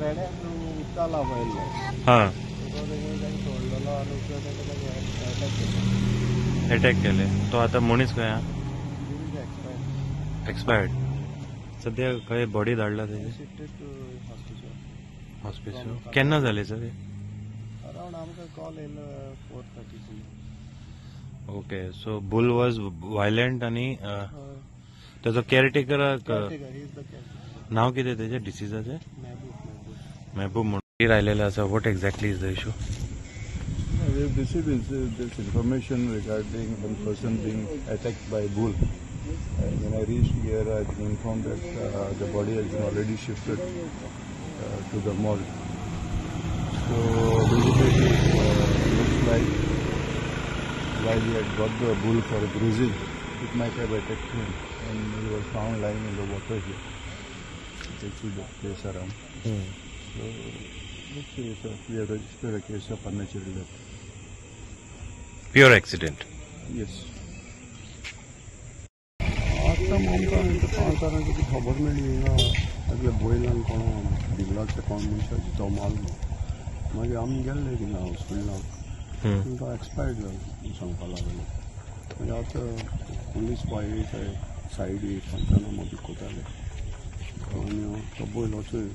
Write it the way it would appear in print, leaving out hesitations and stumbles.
पेड्याक उदका लावयल्लो. हां, तो तेणें सोडलेलो आनी ताका अटॅक केलो. अटॅक केले. तो आतां मनीस खंय आहा? एक्सपायर्ड. एक्सपायर्ड. सद्या खंय बॉडी धाडला तेजी? Shifted to hospital. Hospital. केन्ना जालें सर हे? अरावंड आमकां कॉल येयलो 4:30. Okay, so bull was violent आनी ताजो केअरटेकराक caretaker, he is the caretaker. नांव कितें तेजें डिसीजाचें? मेहबूब. मेहबूब. मेहबूब म्हणून राहिलेलो आसा. What exactly is the issue? We have received this information regarding one person being attacked by bull. And when I reached here, I've been informed that the body has been already shifted to the morgue. So basically, it looks like while he had got the bull for grazing, it might have attacked him, and he was found lying in the water here. You can see the place around. So let's see, so we have registered a case of unnatural death. Pure accident. Yes. आतां आमकां 5 वरांची ती खबर मेळ्ळी हिंगा सगळे बैलान कोण बिगलाचे कोण मनशाची तो मारलो. मागीर आमी गेल्ले थिंगा हॉस्पिटलाक, तो एक्सपायर्ड जालो सांगपा लागले. मागीर आतां पुलीस पाय सायडी पंचनामो बी कोताले आनी तो बैल वचून